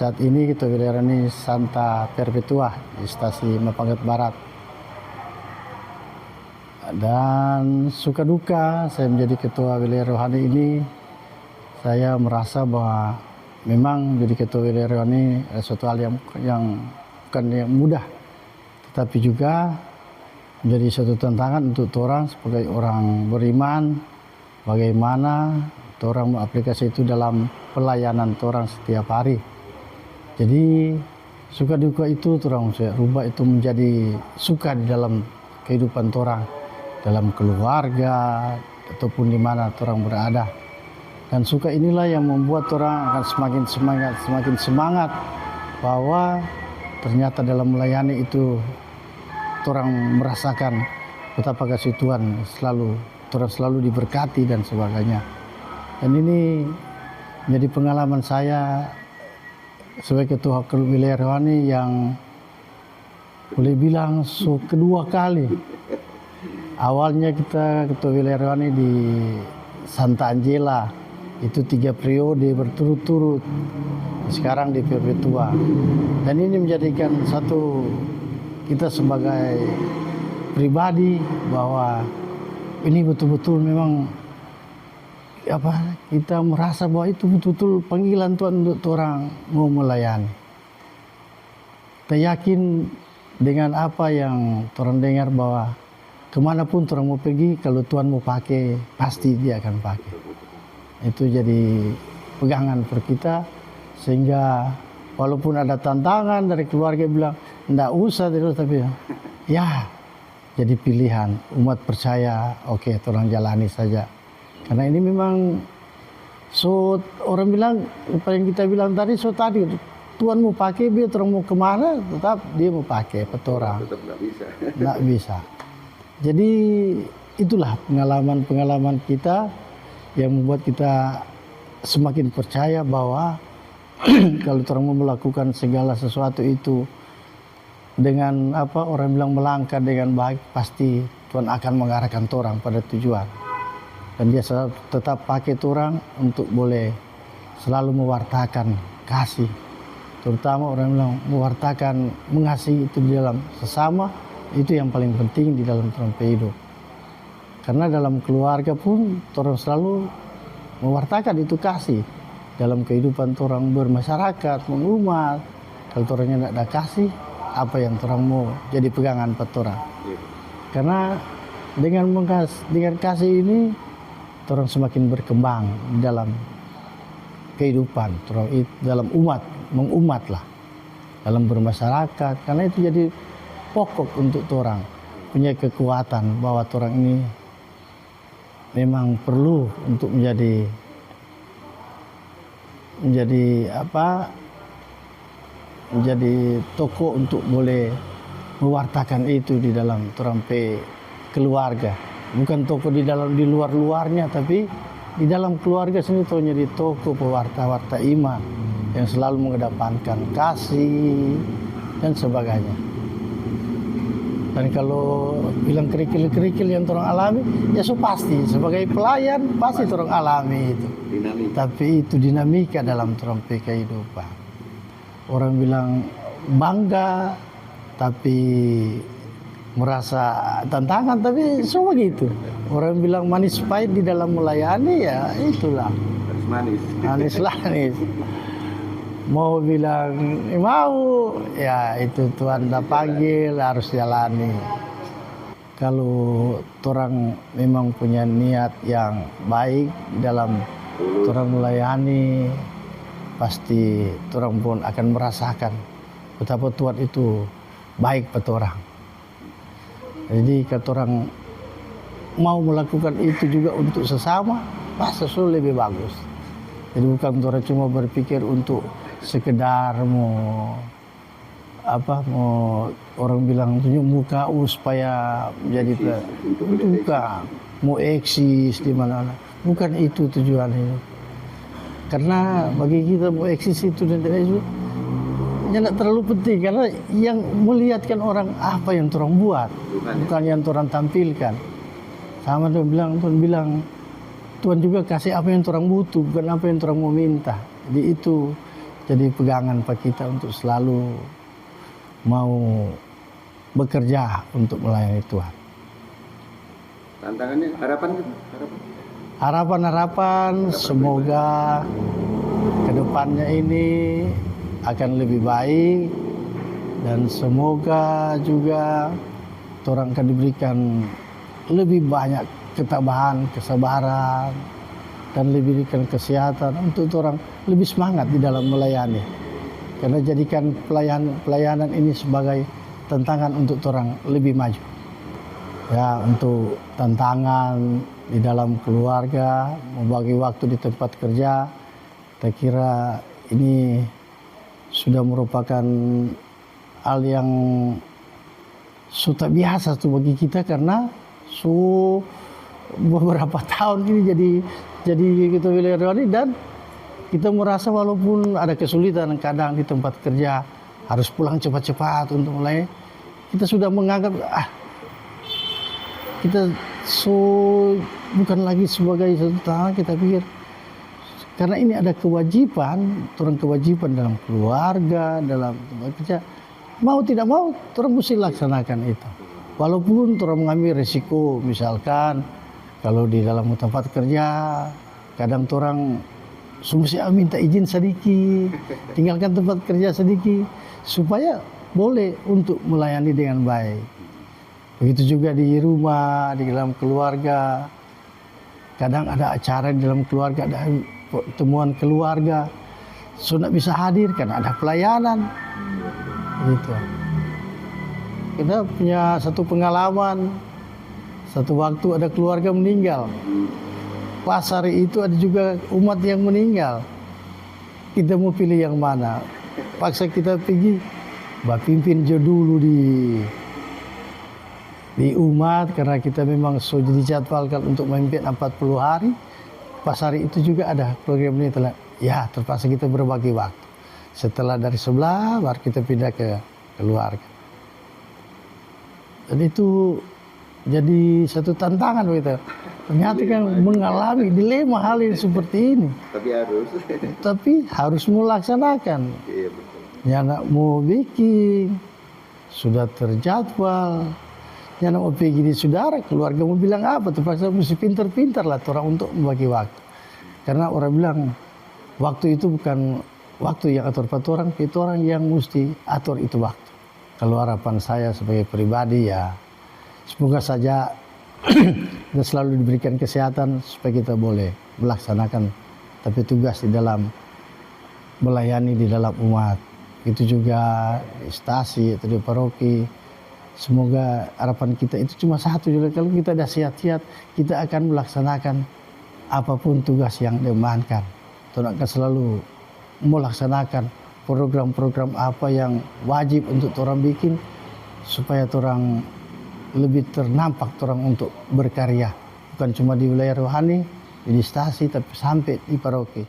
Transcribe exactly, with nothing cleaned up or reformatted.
Saat ini Ketua Wilayah Rohani Santa Perpetua di Stasi Mapangkat Barat. Dan suka duka saya menjadi Ketua Wilayah Rohani ini, saya merasa bahwa memang jadi Ketua Wilayah Rohani ada suatu hal yang, yang bukan yang mudah, tetapi juga menjadi suatu tantangan untuk torang sebagai orang beriman, bagaimana torang mo aplikasi itu dalam pelayanan torang setiap hari. Jadi, suka duka itu torang se rubah itu menjadi suka di dalam kehidupan torang, dalam keluarga, ataupun di mana torang berada. Dan suka inilah yang membuat torang akan semakin semangat, semakin semangat bahwa ternyata dalam melayani itu torang merasakan betapa kasih Tuhan selalu, torang selalu diberkati dan sebagainya. Dan ini jadi pengalaman saya sebagai ketua wilayah rohani yang boleh bilang so kedua kali. Awalnya kita ketua wilayah rohani di Santa Angela, itu tiga periode berturut-turut. Sekarang di Perpetua. Dan ini menjadikan satu kita sebagai pribadi bahwa ini betul-betul memang apa, kita merasa bahwa itu betul-betul panggilan Tuhan untuk torang mo melayani. Kita yakin dengan apa yang torang dengar bahwa kemana pun torang mo pergi, kalu Tuhan mo pake, pasti Dia akan pake. Itu jadi pegangan for kita, sehingga walaupun ada tantangan dari keluarga bilang, "Nda usah," terus, tapi ya, jadi pilihan umat percaya, oke, torang jalani saja. Karena ini memang so, orang bilang, apa yang kita bilang tadi, so tadi, Tuhan mo pake, biar torang mo kemana, tetap Dia mo pake pa torang. Tetap nggak bisa. Nggak bisa. Jadi, itulah pengalaman-pengalaman kita yang membuat kita semakin percaya bahwa kalau torang mo melakukan segala sesuatu itu dengan, apa, orang bilang, melangkah dengan baik, pasti Tuhan akan mengarahkan torang pada tujuan. Dan Dia selalu tetap pake torang untuk boleh selalu mewartakan kasih, terutama orang bilang mewartakan mengasihi itu di dalam sesama, itu yang paling penting di dalam torang pe hidup. Karena dalam keluarga pun torang selalu mewartakan itu kasih. Dalam kehidupan torang bermasyarakat, mengumat, kalu torang nyanda ada kasih, apa yang torang mo jadi pegangan pa torang? Iya. Karena dengan mengkas-, dengan kasih ini, torang semakin berkembang di dalam kehidupan, torang it-, dalam umat, mengumat lah, dalam bermasyarakat, karena itu jadi pokok untuk torang punya kekuatan bahwa torang ini memang perlu untuk menjadi, menjadi apa, menjadi tokoh untuk boleh mewartakan itu di dalam torang pe keluarga. Bukan tokoh di dalam, di luar-luarnya, tapi di dalam keluarga sendiri torang jadi tokoh pewarta-warta iman yang selalu mengedepankan kasih dan sebagainya. Dan kalau bilang kerikil-kerikil yang torang alami, ya so pasti sebagai pelayan pasti torang alami itu. Dinamika. Tapi itu dinamika dalam torang pe kehidupan. Orang bilang bangga, tapi merasa tantangan, tapi so begitu. Orang bilang manis pahit di dalam melayani, ya itulah. Harus manis. Manis manis. Mau bilang mau, ya itu Tuhan da panggil, harus jalani. Kalu torang memang punya niat yang baik dalam torang melayani, pasti torang pun akan merasakan betapa Tuhan itu baik pa torang. Jadi, kalu torang mau melakukan itu juga untuk sesama, pasti so lebe bagus. Jadi, bukan torang cuma berpikir untuk sekedar mo, apa, mo orang bilang tunjuk muka, uh, supaya jadi pe-, bukan, mo eksis di mana-mana. Bukan itu tujuan ini. Karena bagi kita mo eksis itu dan tidak itu, nyanda terlalu penting, karena yang melihatkan orang apa yang torang buat, bukan yang torang tampilkan. Sama dong bilang, Tuhan bilang, Tuhan juga kasih apa yang torang butuh, bukan apa yang torang mo minta. Jadi itu jadi pegangan pa kita untuk selalu mau bekerja untuk melayani Tuhan. Tantangannya, harapan gitu, harapan. Harapan-harapan, semoga ke depannya ini akan lebih baik, dan semoga juga torang akan diberikan lebih banyak ketabahan, kesabaran, dan lebih diberikan kesehatan untuk torang lebih semangat di dalam melayani. Karena jadikan pelayan-, pelayanan ini sebagai tantangan untuk torang lebih maju. Ya, untuk tantangan di dalam keluarga, membagi waktu di tempat kerja, kita kira ini sudah merupakan hal yang so tak biasa tu bagi kita, karena so beberapa tahun ini jadi, jadi kita wilayah rohani, dan kita merasa walaupun ada kesulitan kadang di tempat kerja, harus pulang cepat-cepat untuk mulai, kita sudah menganggap, ah, kita so bukan lagi sebagai satu tantangan, kita pikir, karena ini ada kewajiban, torang kewajiban dalam keluarga, dalam tempat kerja, mau tidak mau, torang musti laksanakan itu. Walaupun torang mengambil resiko, misalkan, kalau di dalam tempat kerja, kadang torang su musti minta izin sadiki, tinggalkan tempat kerja sadiki, supaya boleh untuk melayani dengan baik. Begitu juga di rumah, di dalam keluarga. Kadang ada acara di dalam keluarga, ada pertemuan keluarga, so nda bisa hadir karena ada pelayanan. Gitu. Kita punya satu pengalaman, satu waktu ada keluarga meninggal. Pas hari itu ada juga umat yang meninggal. Kita mau pilih yang mana? Paksa kita pigi bapimpin jo dulu di, di umat, karena kita memang so dijadwalkan untuk memimpin empat puluh hari. Pas hari itu juga ada program ini, telah, ya, terpaksa kita berbagi waktu. Setelah dari sebelah, baru kita pindah ke keluarga. Dan itu jadi satu tantangan begitu. Ternyata kan mengalami dilema hal yang seperti ini. Tapi harus. Tapi harus melaksanakan. Iya, betul. Nyanda mo biking, sudah terjadwal. Nyanda mo pigi di sudara, keluarga mo bilang apa, terpaksa musti pintar-pintar lah torang untuk membagi waktu. Karena orang bilang, waktu itu bukan waktu yang ator pa torang, tapi torang yang musti ator itu waktu. Kalu harapan saya sebagai pribadi, ya, semoga saja kita selalu diberikan kesehatan supaya kita boleh melaksanakan tapi tugas di dalam melayani di dalam umat. Itu juga di stasi atau di paroki. Semoga harapan kita itu cuma satu, jadi kalau kita ada sehat-sehat, kita akan melaksanakan apapun tugas yang diembankan. Torang akan selalu melaksanakan program-program apa yang wajib untuk torang bikin, supaya torang lebih ternampak torang untuk berkarya. Bukan cuma di wilayah rohani, di stasi, tapi sampe di paroki.